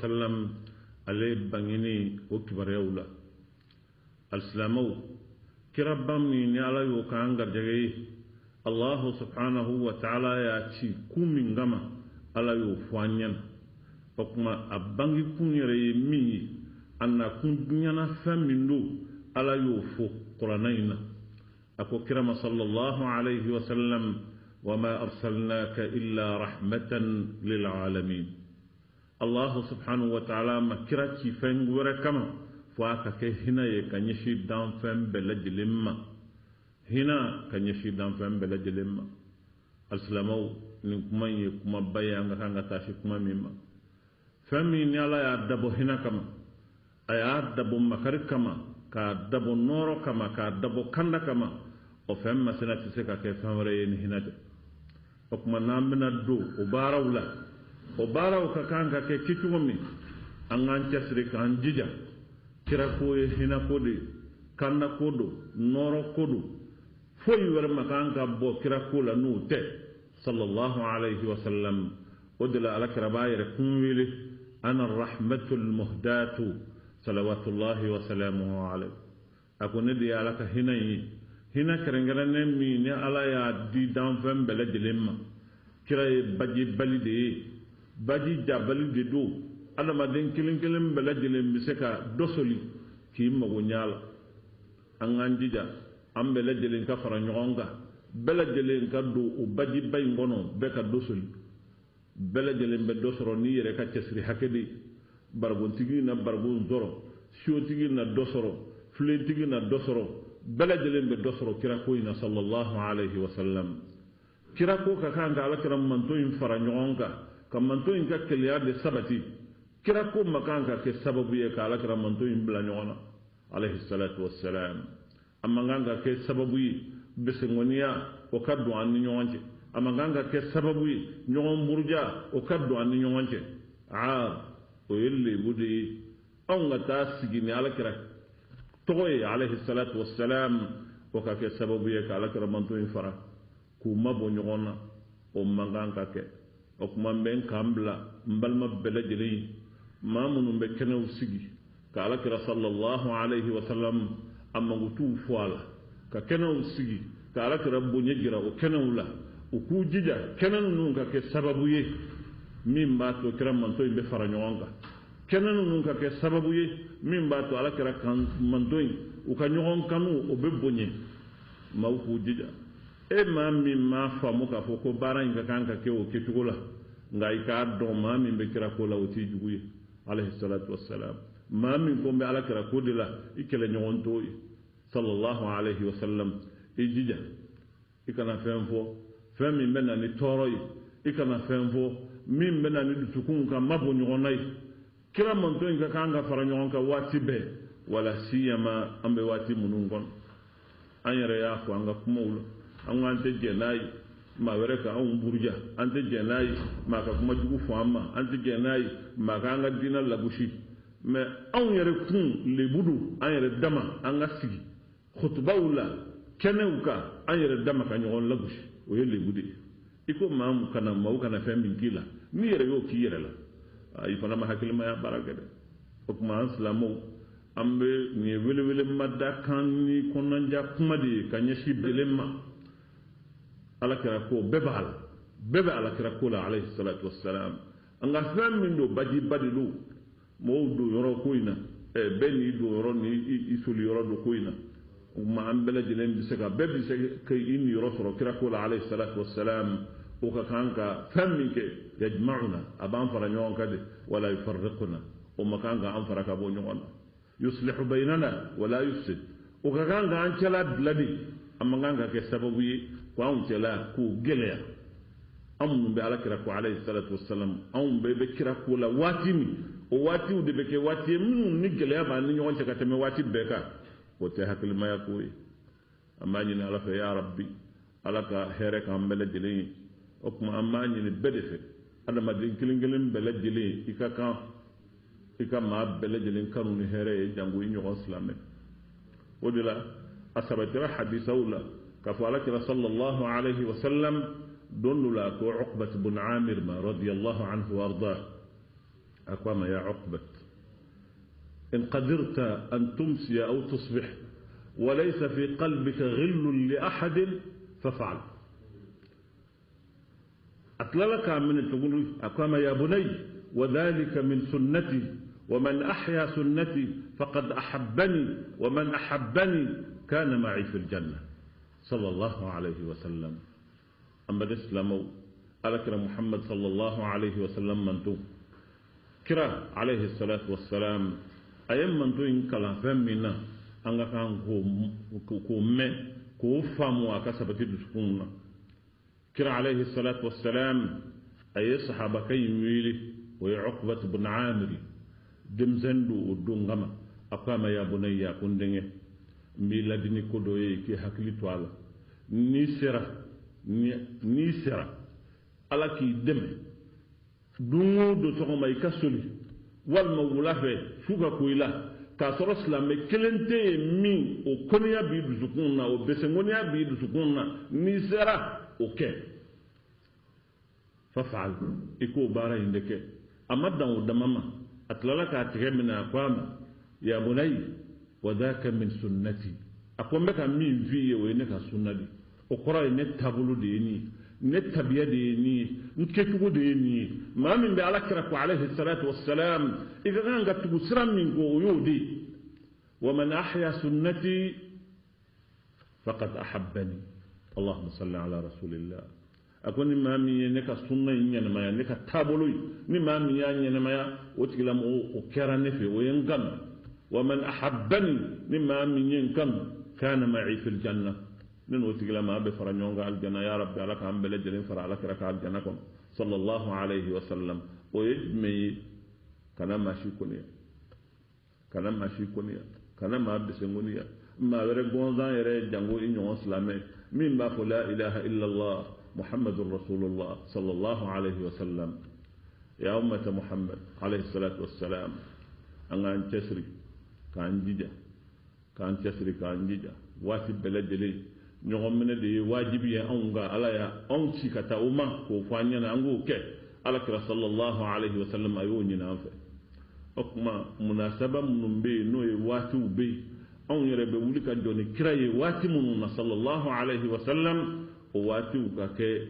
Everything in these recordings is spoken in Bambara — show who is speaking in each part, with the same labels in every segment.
Speaker 1: wasallam ale bangeni o kibaruyaw la. Alisilamɛw, kiraba min ni Ala y'o k'an garijɛgɛ ye, Allahu subhanahu wa ta'ala y'a ci kun min kama, Ala y'o fɔ an ɲɛna. O tuma a bange kun yɛrɛ ye min ye, a nakun diɲɛna fɛn min don, Ala y'o fɔ kuranɛ in na. A ko kira ma sallallahu alayhi wa sallam, wa ma arsalnaka illa rahmatan lil alamin. Allahu subhanahu wa ta'ala ma kira ci fɛn wɛrɛ kama fo a ka kɛ hinɛ ye ka ɲɛsin danfɛn bɛɛ lajɛlen ma, hinɛ ka ɲɛsin danfɛn bɛɛ lajɛlen ma. Alisilamɛw, nin kuma in ye kumaba ye, an ka kan ka taa se kuma min ma. Fɛn min ni Ala y'a dabɔ hinɛ kama, a y'a dabɔ makari kama, k'a dabɔ nɔɔrɔ kama, k'a dabɔ kanda kama, o fɛn masina tɛ se ka kɛ fɛn wɛrɛ ye ni hinɛ tɛ. O tuma n'an bɛna don o baaraw la, o baaraw ka kan ka kɛ kɛcogo min, an k'an cɛsiri k'an jija. Kirako ye hinɛko de ye, kandako don, nɔɔrɔko don, foyi wɛrɛ ma kan ka bɔ kirako la n'o tɛ, sallallahu alayhi wa sallam. O de la Alakira b'a yɛrɛ kun wele ana rahmatul muhdatu salawatullahi wa salamuhu alayhi. A ko ne de ye Ala ka hinɛ ye, hinɛ kɛrɛnkɛrɛnnen min ni Ala y'a di danfɛn bɛɛ lajɛlen ma. Kira ye bajibali de ye, baji jabali de don. Adamaden kelen kelen bɛɛ lajɛlen bɛ se ka dɔ soli k'i mago ɲɛ la. An k'an jija, an bɛɛ lajɛlen ka fara ɲɔgɔn kan, bɛɛ lajɛlen ka don o bajiba in kɔnɔ, bɛɛ ka dɔ soli. Bɛɛ lajɛlen bɛ dɔ sɔrɔ n'i yɛrɛ ka cɛsiri hakɛ de ye. Baragontigi na baragon sɔrɔ, siyotigi na dɔ sɔrɔ, filentigi na dɔ sɔrɔ, bɛɛ lajɛlen bɛ dɔ sɔrɔ kirako in na, sallallahu alayhi wa sallam. Kirako ka kan ka Alakira manto in fara ɲɔgɔn kan, ka manto in ka kelenya de sabati. Kirako ma kan ka kɛ sababu ye ka Alakira manto in bila ɲɔgɔn na, alayhi salatu wassalam. A man kan ka kɛ sababu ye besengɔniya o ka don an ni ɲɔgɔn cɛ, a man kan ka kɛ sababu ye ɲɔgɔn buruja o ka don an ni ɲɔgɔn cɛ. Aa, o ye lebu de ye anw ka taa sigi ni Alakira tɔgɔ ye, alayhi salatu wassalam, o ka kɛ sababu ye ka Alakira manto in fara k'u mabɔ ɲɔgɔn na, o man kan ka kɛ. O tuma n bɛ n kan bila n balima bɛɛ lajɛlen ye, maa minnu bɛ kɛnɛw sigi ka Alakira sallallahu alayhi wa sallam a mankutuw fɔ a la, ka kɛnɛw sigi ka Alakira bonya jira o kɛnɛw la, u k'u jija kɛnɛ ninnu ka kɛ sababu ye min b'a to kira manto in bɛ fara ɲɔgɔn kan, kɛnɛ ninnu ka kɛ sababu ye min b'a to Alakira kan manto in u ka ɲɔgɔn kanu o bɛ bonya. Maaw k'u jija. E maa min m'a faamu k'a fɔ ko baara in ka kan ka kɛ o kɛcogo la, nka i k'a dɔn maa min bɛ kira ko la o t'i jugu ye, alayhi salatu wassalam. Maa min ko n bɛ Alakira ko de la, i kɛlɛɲɔgɔn t'o ye, sallallahu alayhi wa sallam. I jija, i kana fɛn fɔ fɛn min bɛ na ni tɔɔrɔ ye, i kana fɛn fɔ min bɛ na ni dusukunw ka mabɔ ɲɔgɔn na ye. Kira manto in ka kan ka fara ɲɔgɔn kan waati bɛɛ, wala siyama an bɛ waati minnu kɔnɔ. An yɛrɛ y'a fɔ an ka kumaw la, an ko an tɛ jɛn n'a ye maa wɛrɛ ka anw buruja, an tɛ jɛn n'a ye maa ka kuma jugu fɔ an ma, an tɛ jɛn n'a ye maa k'an ka diinɛ lagosi. Mɛ anw yɛrɛ kun lebu don an yɛrɛ dama, an ka sigi kutubaw la kɛnɛw kan, an yɛrɛ dama ka ɲɔgɔn lagosi, o ye lebu de ye. I ko maa mun kana maaw kana fɛn min k'i la, n'i yɛrɛ y'o k'i yɛrɛ la, i fana ma hakilimaya baara kɛ dɛ. O tuma an silamɛw, an bɛ nin ye welewele mada kan ni kɔnɔnja kuma de ye ka ɲɛsin bɛlɛn ma. Alakira ko bɛɛ b'a la, bɛɛ bɛ Alakira ko la, alayhi salatu wassalam. Nka fɛn min don, bajiba de don, mɔgɔw don yɔrɔ ko in na, bɛɛ n'i don yɔrɔ ni i soli yɔrɔ don ko in na. O tuma an bɛɛ lajɛlen bɛ se ka, bɛɛ bɛ se ka i niyɔrɔ sɔrɔ kira ko la, alayhi salatu wassalam. O ka kan ka fɛn min kɛ, yajma'una, a b'an fara ɲɔgɔn kan de, wala yufarriquna, o ma kan ka an fara ka bɔ ɲɔgɔn na. Yuslihu baynana wala yufsid, o ka kan ka an cɛla bila de, a man kan ka kɛ sababu ye k'anw cɛla k'o gɛlɛya. An minnu bɛ Alakira ko alayhi salatu wassalam, anw bɛɛ bɛ kira ko la waati min, o waatiw de bɛ kɛ waati ye minnu ni gɛlɛya b'an ni ɲɔgɔn cɛ ka tɛmɛ waati bɛɛ kan. O tɛ hakilimaya ko ye. An b'a ɲini Ala fɛ, ya Rabbi, Ala ka hɛrɛ k'an bɛɛ lajɛlen ye. O tuma an b'a ɲini bɛɛ de fɛ, adamaden kelen kelen bɛɛ lajɛlen, i ka kan i ka maa bɛɛ lajɛlen kanu ni hɛrɛ ye, jango i ɲɔgɔn silamɛ. O de la a sabatira hadisaw la k'a fɔ Alakira sallallahu alayhi wa sallam don dɔ la ko Uqbat bun Amir ma radiyallahu anhu wa ardah, A ko a ma: ya Uqbat, in qadirta an tumsiya aw tusbih وليس في قلبك غل لأحد فافعل. A tilala k'a minɛ tuguni, a ko a ma: ya bunay, وذلك من سنتي، ومن أحيا سنتي فقد أحبني، ومن أحبني كان معي في الجنة، صلى الله عليه وسلم. An baden silamɛw, Alakira Muhammad صلى الله عليه وسلم manto kira عليه الصلاة والسلام a ye manto in kalan fɛn min na, an ka kan k'o mɛn, k'o faamu, a ka sabati dusukun na. Kira عليه الصلاة والسلام a ye sahabakɛ in wele, o ye Uqbat bin Amiri, denmisɛn don o don kama. A ko a ma: ya bunayya, ko n denkɛ, n b'i ladi ni ko dɔ ye, k'i hakili to a la. N'i sera Ala k'i dɛmɛ, don o don sɔgɔma i ka soli walima wula fɛ su ka ko i la k'a sɔrɔ silamɛ kelen tɛ yen min o kɔniya b'i dusukun na, o besenkɔniya b'i dusukun na, n'i sera o kɛ, فافعل, i k'o baara in de kɛ. A ma dan o dama ma, a tilala k'a tigɛ minɛ, a ko a ma: ya bunayya, وذاك من سنتي. A ko n bɛ ka min f'i ye, o ye ne ka sunna de. O kɔrɔ ye ne taabolo de ye nin ye, ne tabiya de ye nin ye, n kɛcogo de ye nin ye. Maa min bɛ Ala kira ko عليه الصلاة والسلام, i ka kan ka tugu sira min kɔ, o y'o de ye. ومن أحيا سنتي فقد أحبني. اللهم صل على رسول الله. A ko ni maa min ye ne ka sunna in ɲɛnamaya, ne ka taabolo ye, ni maa min y'a ɲɛnamaya, o tigilamɔgɔ o kɛra ne fɛ, o ye n kanu. ومن أحبني, ni maa min ye n kanu, كان معي في الجنة, ne n'o tigilamaa bɛ fara ɲɔgɔn kan aljana. Ya rabbi, Ala k'an bɛɛ lajɛlen fara Ala kira ka aljana kɔnɔ, صلى الله عليه وسلم. O ye jumɛn ye? Kana maa si kɔniya, kana maa si kɔniya, kana maa bisengoniya, maa wɛrɛ gɔnzan yɛrɛ, jango i ɲɔgɔn silamɛ min b'a fɔ لا إله إلا الله محمد رسول الله صلى الله عليه وسلم. يا أمة محمد عليه الصلاة والسلام, an k'an cɛsiri k'an jija, k'an cɛsiri k'an jija waati bɛɛ lajɛlen. Ɲɔgɔn minɛ de ye wajibi ye anw kan. Ala ya anw ci ka taa o ma k'o fɔ an ɲɛna, an k'o kɛ. Ala kira صلى الله عليه وسلم a y'o ɲini an fɛ. O tuma munasaba minnu bɛ yen, n'o ye waatiw bɛ yen, anw yɛrɛ bɛ wuli ka jɔ ni kira ye waati minnu na صلى الله عليه وسلم, o waatiw ka kɛ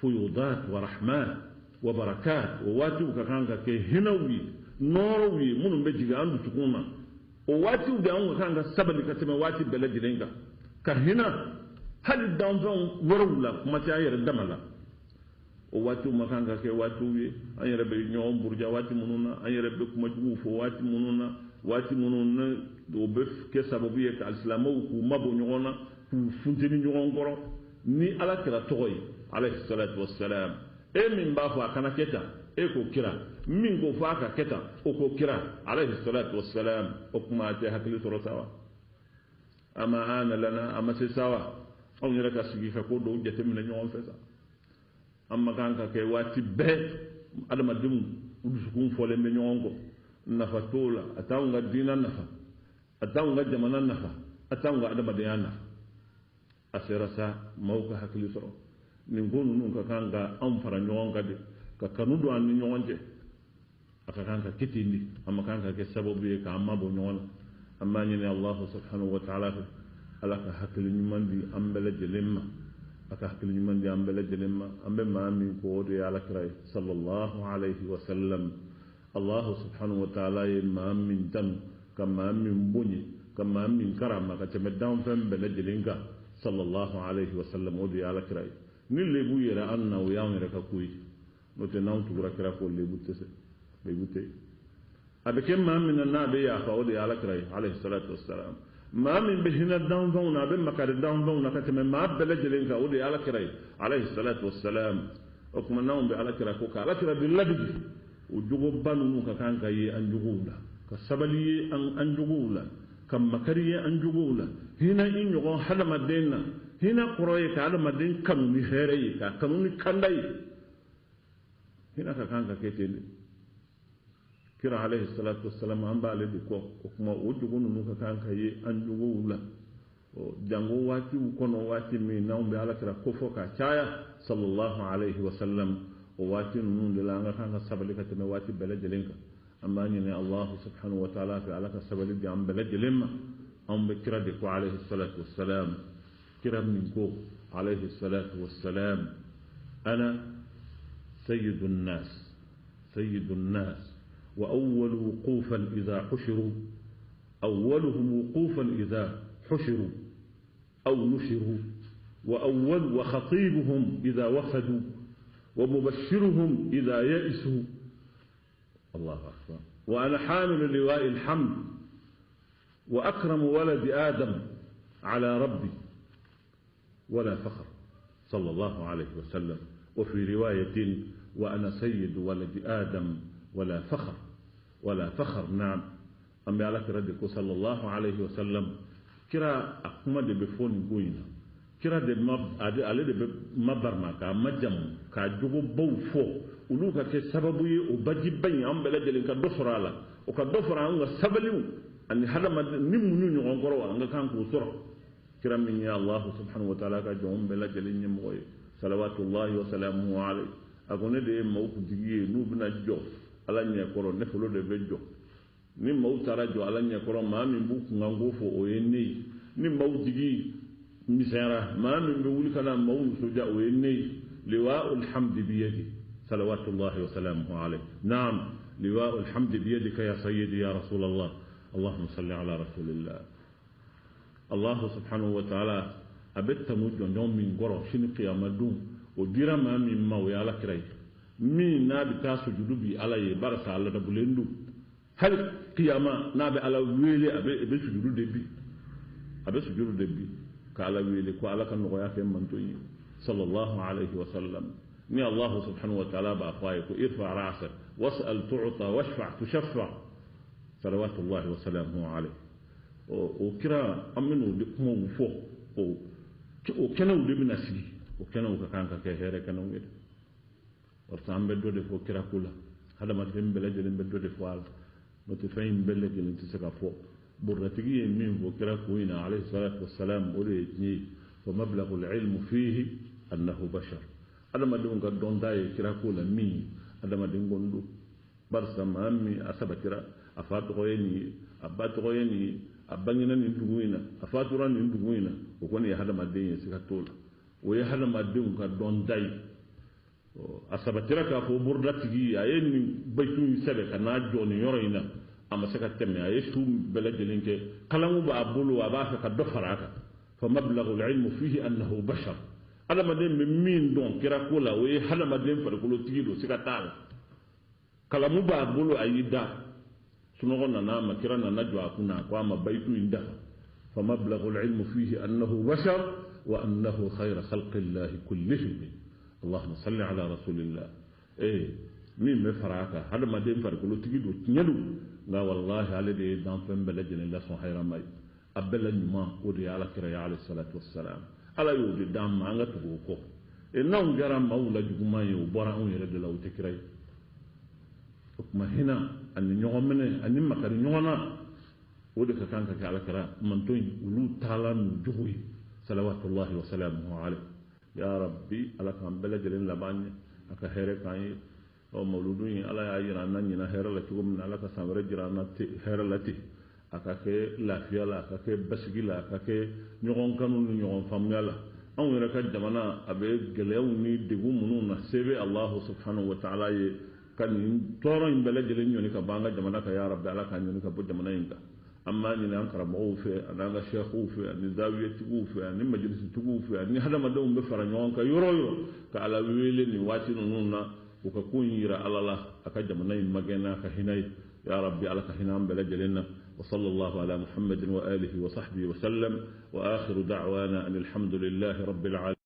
Speaker 1: فيوضات ورحمات وبركات. O waatiw ka kan ka kɛ hinɛw ye, nɔɔrɔw ye minnu bɛ jigin an dusukun na. O waatiw de anw ka kan ka sabali ka tɛmɛ waati bɛɛ lajɛlen kan, ka hinɛ hali danfɛnw wɛrɛw la, kuma tɛ an yɛrɛ dama la. O waatiw ma kan ka kɛ waatiw ye an yɛrɛ bɛ ɲɔgɔn buruja waati minnu na, an yɛrɛ bɛ kuma juguw fɔ waati minnu na, waati minnu na o bɛ kɛ sababu ye ka alisilamɛw k'u mabɔ ɲɔgɔn na, k'u funteni ɲɔgɔn kɔrɔ ni Ala kira tɔgɔ ye عليه الصلاة والسلام. E min b'a fɔ a kana kɛ tan, e ko kira. Min ko fɔ a ka kɛ tan, o ko kira عليه الصلاة والسلام. O kuma a tɛ hakili sɔrɔ sa wa? أما آن لنا, a ma se sa wa anw yɛrɛ ka sigi ka ko dɔw jateminɛ ɲɔgɔn fɛ sa? An ma kan ka kɛ waati bɛɛ adamadenw dusukun fɔlen bɛ ɲɔgɔn kɔ. Nafa t'o la. A t'anw ka diinɛ nafa, a t'anw ka jamana nafa, a t'anw ka adamadenya nafa. A sera sa maaw ka hakili sɔrɔ. Nin ko ninnu ka kan ka anw fara ɲɔgɔn kan de, ka kanu don an ni ɲɔgɔn cɛ. A ka kan ka kɛ ten de, a ma kan ka kɛ sababu ye k'an mabɔ ɲɔgɔn na. An b'a ɲini Allahu سبحانه وتعالى fɛ, Ala ka hakili ɲuman di an bɛɛ lajɛlen ma, a ka hakili ɲuman di an bɛɛ lajɛlen ma. An bɛ maa min ko, o de ye Ala kira ye صلى الله عليه وسلم. Allahu سبحانه وتعالى ye maa min tanu, ka maa min bonya, ka maa min karama ka tɛmɛ danfɛn bɛɛ lajɛlen kan, صلى الله عليه وسلم, o de ye Ala kira ye. Ni lebu yɛrɛ an na, o y'anw yɛrɛ ka ko ye. N'o tɛ, n'anw tugura kira kɔ, lebu tɛ se, lebu tɛ. A bɛ kɛ maa min na n'a bɛ yafa, o de ye Ala kira ye عليه الصلاة والسلام. Maa min bɛ hinɛ danfɛnw na, a bɛ makari danfɛnw na ka tɛmɛ maa bɛɛ lajɛlen kan, o de ye Ala kira ye عليه الصلاة والسلام. O tuma n'anw bɛ Ala kira ko ka Ala kira de ladege, o jogoba ninnu ka kan ka ye an jogow la, ka sabali ye an jogow la, ka makari ye an jogow la, hinɛ i ɲɔgɔn hadamaden na. Hinɛ kɔrɔ ye ka hadamaden kanu ni hɛrɛ ye, ka kanu ni kanda ye. Hinɛ ka kan ka kɛ ten de. Kira عليه الصلاة والسلام, an b'ale de kɔ. O kuma o jogo ninnu ka kan ka ye an jogow la, jango waatiw kɔnɔ, waati min n'anw bɛ Ala kira kofɔ ka caya صلى الله عليه وسلم. O waati ninnu de la an ka kan ka sabali ka tɛmɛ waati bɛɛ lajɛlen kan. An b'a ɲini Allahu subhanahu wa ta'ala fɛ, Ala ka sabali di an bɛɛ lajɛlen ma. Anw bɛ kira de ko alayhi salatu wassalam, kira min ko alayhi salatu wassalam, ana sayyidu nnas, sayyidu nnas wa awwalu wuqufan idha hushiru, awwaluhum wuqufan idha hushiru aw nushiru, wa awwal wa khatibuhum idha wafadu, wa mubashiruhum idha ya'isu. الله أكبر. وأنا حامل لواء الحمد وأكرم ولد آدم على ربي ولا فخر، صلى الله عليه وسلم. وفي رواية وأنا سيد ولد آدم ولا فخر، ولا فخر. نعم. أم على ردك صلى الله عليه وسلم. كرا أقمد بفون قوينا، كرا دي ale de bɛ mabarma k'a majamu k'a jogo baw fɔ, olu ka kɛ sababu ye o bajiba in an bɛɛ lajɛlen ka dɔ sɔrɔ a la, o ka dɔ fara an ka sabaliw ani hadamaden ni muɲu ɲɔgɔn kɔrɔ, an ka kan k'o sɔrɔ. Kira min ye Allahu subhanahu wa ta'ala ka jɔnw bɛɛ lajɛlen ɲɛmɔgɔ ye, salawatullahi wa salamuhu alayhi, a ko ne de ye maaw kuntigi ye, n'u bɛna jɔ Ala ɲɛkɔrɔ, ne fɔlɔ de bɛ jɔ. Ni maaw taara jɔ Ala ɲɛkɔrɔ, maa min b'u kunkanko fɔ o ye ne ye. Ni maaw jigi misɛnyara, maa min bɛ wuli ka na maaw nisɔndiya o ye ne ye. Liwa'ul hamdi biyadi, salawatullahi wa salamuhu alayhi. Naam, liwa'ul hamdi biyadika ya sayyidi ya rasulallah. Allahumma salli ala rasulillah. Allahu subhanahu wa ta'ala a bɛ tanu jɔnjɔn min kɔrɔ sini kiyama don, o dira maa min ma, o ye Ala kira ye, min n'a bɛ taa sujudu bi Ala ye, barisa a ladabulen don. Hali kiyama n'a bɛ Ala wele, a bɛ sujudu de bi, a bɛ sujudu de bi ka Ala wele ko Ala ka nɔgɔya kɛ manton ye, sallallahu alayhi wa sallam. Ni Allahu subhanahu wa ta'ala b'a fɔ a ye ko irfa ra'sak was'al tu'ta washfa' tushaffa, salawatullahi wa salamuhu alayhi. O kira an bɛn'o de kumaw fɔ, o kɛnɛw de bɛna sigi, o kɛnɛw ka kan ka kɛ hɛrɛ kɛnɛw ye. Barisa an bɛ dɔ de fɔ kira ko la, hadamaden bɛɛ lajɛlen bɛ dɔ de fɔ a la, n'o tɛ fɛn in bɛɛ lajɛlen tɛ se ka fɔ. Burdatigi ye min fɔ kira ko in na alayhi salatu wassalam, o de ye tiɲɛ ye. Fa mablagul ilmu fihi annahu bashar. Adamadenw ka dɔnta ye kira ko la min ye, adamaden kɔni don. Barisa maa min a sabatira, a fa tɔgɔ ye nin ye, a ba tɔgɔ ye nin ye, a bangena nin dugu in na, a fatura nin dugu in na, o kɔni ye hadamaden ye, siga t'o la. O ye hadamadenw ka dɔnta ye. A sabatira k'a fɔ burudatigi a ye nin bayitu in sɛbɛn ka n'a jɔ nin yɔrɔ in na, a ma se ka tɛmɛ, a ye su bɛɛ lajɛlen kɛ, kalanko b'a bolo, a b'a fɛ ka dɔ fara a kan. Fa mablagul ilmu fihi annahu bashar. Hadamaden bɛ min dɔn kira ko la, o ye hadamaden farikolotigi don, siga t'a la. Kalamu b'a bolo, a y'i da, sunɔgɔ nana a ma, kira nana jɔ a kunna, a ko a ma bayitu in dafa. Fa mablagul ilmu fihi annahu bashar wa annahu khayra khalqillahi kullihim. Allahumma salli ala rasulillah. Min bɛ fara a kan, hadamaden farikolotigi don, tiɲɛ don, nka wallahi ale de ye danfɛn bɛɛ lajɛlen lasɔn hɛrɛma ye. A bɛɛ la ɲuman o de ye Ala kira ye alayhi salatu wassalam. Ala y'o de d'an ma, an ka tugu o kɔ. N'anw kɛra maaw la juguman ye, o bɔra anw yɛrɛ de la, o tɛ kira ye. O tuma hinɛ ani ɲɔgɔn minɛ ani makari ɲɔgɔn na, o de ka kan ka kɛ Ala kira manton in olu taala n'u jogo ye, salawatullahi wa salamuhu alayhi. Ya rabbi, Ala k'an bɛɛ lajɛlen laban ɲɛ, a ka hɛrɛ k'an ye. Ɔ mawuludu in Ala y'a jira an na ɲina hɛrɛ la cogo min na, Ala ka san wɛrɛ jira an na hɛrɛ la ten. A ka kɛ lafiya la, a ka kɛ basigi la, a ka kɛ ɲɔgɔn kanu ni ɲɔgɔn faamuya la. Anw yɛrɛ ka jamana a bɛ gɛlɛyaw ni degun minnu na, se bɛ Allahu subhanahu wa ta'ala ye ka nin tɔɔrɔ in bɛɛ lajɛlen ɲɔni ka bɔ an ka jamana kan. Ya rabbi, Ala k'a ɲɔni ka bɔ jamana in kan. An b'a ɲini an karamɔgɔw fɛ, ani an ka sɛkiw fɛ, ani zawiyetigiw fɛ, ani majilisitigiw fɛ, ani hadamadenw bɛ fara ɲɔgɔn kan yɔrɔ o yɔrɔ ka Ala wele nin waati ninnu na, u ka ko in yira Ala la, a ka jamana in magɛn n'a ka hinɛ ye. Ya rabbi, Ala ka hinɛ an bɛɛ lajɛlen na. Wa sallallahu ala muhammadin wa alihi wa sahbihi wa sallam, wa akhiru da'wana an alhamdulillahi rabbil alamin.